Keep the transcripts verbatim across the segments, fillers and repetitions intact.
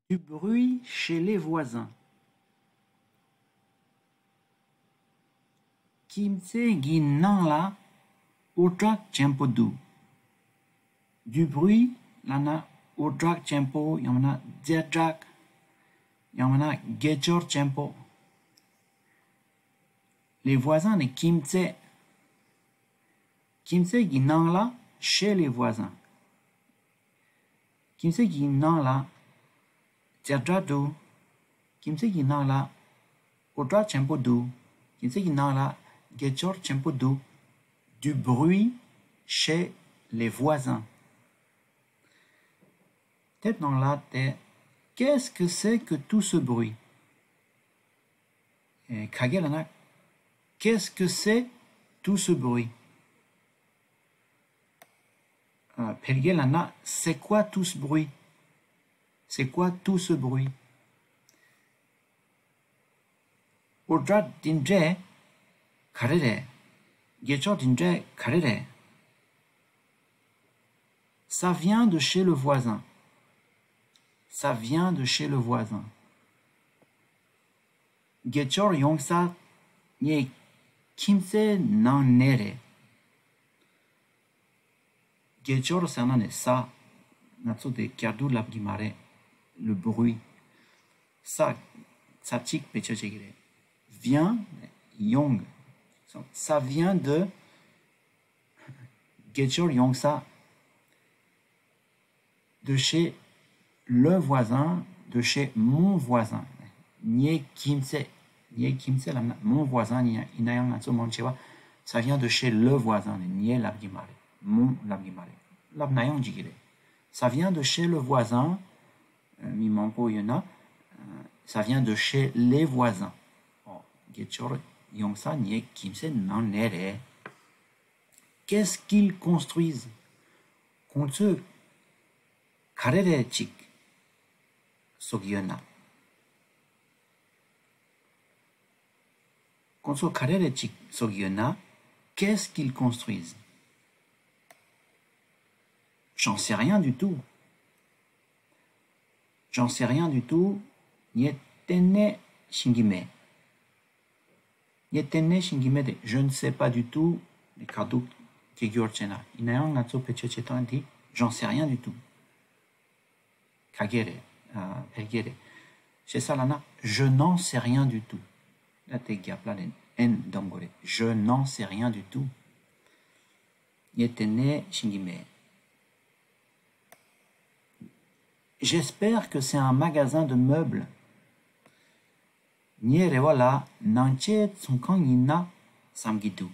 Du bruit chez les voisins. ཁྱིམ་མཚེས་ཀྱི་ནང་ལ་འུར་སྒྲ་ཆེན་པོ་འདུག Du bruit ལབ་ན་འུར་སྒྲ་ཆེན་པོ། ཡང་ན་ཛ་དྲག་ཡང་ན་སྐད་ཅོར་ཆེན་པོ། Les voisins ནི་ཁྱིམ་མཚེས། ཁྱིམ་མཚེས་ཀྱི་ནང་ལ། chez les voisins། ཁྱིམ་མཚེས་ཀྱི་ནང་ལ་ཛ་དྲག་འདུག་ཁྱིམ་མཚེས་ཀྱི་ནང་ལ་འུར་སྒྲ་ཆེན་པོ་འདུག་ཁྱིམ་མཚེས་ཀྱི་ནང་ལ་སྐད་ཅོར་ཆེན་པོ་འདུག Du bruit chez les voisins. དེབ་ནང་ལ་དེ། Qu'est-ce que c'est que tout ce bruit? ཨེ། ག་གེ་ལབ་ན། Qu'est-ce que c'est tout ce bruit? ཨ། བལ་སྐད་ལབ་ན། C'est quoi tout ce bruit? C'est quoi tout ce bruit? འུར་སྒྲ་འདི་འདྲས་ག་རེ་རེད། སྐད་ཅོར་འདི་འདྲས་ག་རེ་རེད། Ça vient de chez le voisin. Ça vient de chez le voisin. སྐད་ཅོར་ཡོང་ས་ངའི་ཁྱིམ་མཚེས་ནང་ནས་རེད། སྐད་ཅོར་ཟེར་ན་ནི་ས། ང་ཚོ་དེ་སྐྱར་ཟློས་ལབ་ཀྱི་མ་རེད། Le bruit. ས། ཚབ་གཅིག་བེད་སྤྱོད་བྱེད་ཀྱི་རེད། Vient ཡོང་། Ça vient de སྐད་ཅོར་ཡོང་ས། De chez le voisin, de chez mon voisin. ངའི་ཁྱིམ་མཚེས། ངའི་ཁྱིམ་མཚེས་ལབ་ན། Mon voisin ཡིན་ཡང་ཡིན་ན་ཡང་ང་ཚོ་མང་ཆེ་བ། Ça vient de chez le voisin ནས་ངའི་ལབ་ཀྱི་མ་རེད། Mon ལབ་ཀྱི་མ་རེད། ལབ་ན་ཡང་འགྲིག་གི་རེད། Ça vient de chez le voisin. མི་མང་པོ་ཡོད་ན། Ça vient de chez les voisins. ཨོ། སྐད་ཅོར་ཡོང་ས་ངའི་ཁྱིམ་མཚེས་ནང་ནས་རེད། Qu'est-ce qu'ils construisent? ཁོང་ཚོས་ག་རེ་རེ་ཅིག་བཟོ་གི་ཡོད་ན། ཁོང་ཚོས་ག་རེ་རེ་ཅིག་བཟོ་གི་ཡོད་ན། Qu'est-ce qu'ils construisent? J'en sais rien du tout. J'en sais rien du tout. ངས་གཏན་ནས་ཤེས་ཀྱི་མེད། ངས་གཏན་ནས་ཤེས་ཀྱི་མེད་དེ། Je ne sais pas du tout. ནི་ཁ་ཐུག་སྐད་སྒྱུར་བྱས་ན། ཡིན་ན་ཡང་ང་ཚོ་བེད་སྤྱོད་བྱེད་སྟངས་འདི། J'en sais rien du tout. ག་གེ་རེད། ཨ། བལ་སྐད་རེད། ཞེ་ས་ལབ་ན། Je n'en sais rien du tout. ད་དེ་རྒྱབ་ལ་ནས་ཨེན་གདམ་དགོས་རེད། Je n'en sais rien du tout. ངས་གཏན་ནས་ཤེས་ཀྱི་མེད། J'espère que c'est un magasin de meubles. ངའི་རེ་བ་ལ་ནང་ཆས་ཚོང་ཁང་ཡིན་ན་བསམ་གྱི་འདུག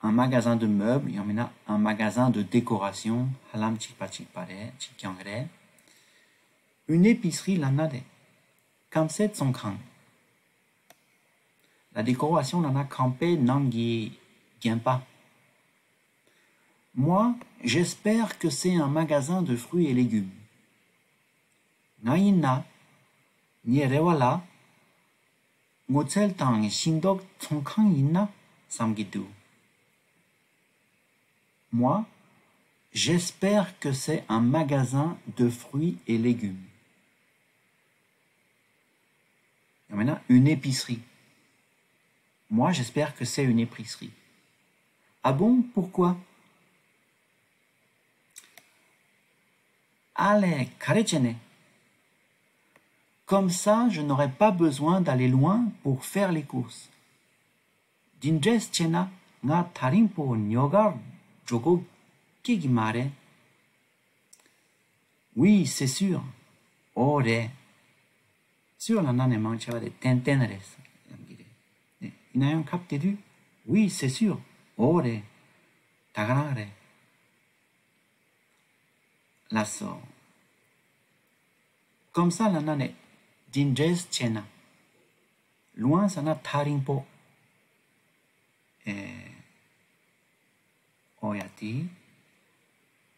Un magasin de meubles ཡང་མིན་ན་un magasin de décoration ཧ་ལམ་གཅིག་པ་གཅིག་པ་རེད། གཅིག་རྐྱང་རེད། Une épicerie ལབ་ན་རེད། ཁམས་སའི་ཚོང་ཁང་། La décoration ལབ་ན་ཁང་པའི་ནང་གི་རྒྱན་པ། Moi, j'espère que c'est un magasin de fruits et légumes. ང་ཡིན་ན། ངའི་རེ་བ་ལ། སྔོ་ཚལ་དང་ཤིང་ཏོག་ཚོང་ཁང་ཡིན་ན་བསམ་གྱི་འདུག Moi, j'espère que c'est un magasin de fruits et légumes. ཡང་མིན་ན། Une épicerie. Moi, j'espère que c'est une épicerie. Ah bon, pourquoi? ཨ་ལས། ག་རེ་བྱས་ནས། Comme ça, je n'aurai pas besoin d'aller loin pour faire les courses. འདི་འདྲས་བྱས་ན་ང་ཐག་རིང་པོ་ཉོ་གར་འགྲོ་དགོས་ཀྱི་མ་རེད། Oui, c'est sûr. ཨོ་རེད། Sûr ལབ་ན་ནི་མང་ཆེ་བ་དེ་ཏན་ཏན་རེད་བསམ་གྱི་རེད། ཡིན་ན་ཡང་སྐབས་དེ་དུས། Oui, c'est sûr. ཨོ་རེད། ད་ག་རང་རེད། ལགས་སོ། Comme ça ལབ་ན་ནི་འདི་འདྲས་བྱས་ན། Loin ཟེར་ན་ཐག་རིང་པོ། ཨེ། ཨོ་ཡ་དེ།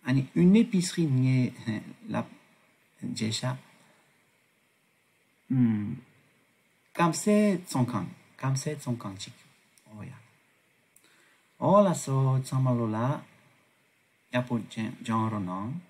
ཨ་ནི་une épicerie ངས་ལབ་བྱས་ཤག་ཨུམ། སྐམ་སའི་ཚོང་ཁང་། སྐམ་སའི་ཚོང་ཁང་ཅིག་ཨོ་ཡ། ཨོ་ལགས་སོ། ཚང་མ་ལོ་ལ་ཡག་པོ་སྦྱང་རོགས་གནང་།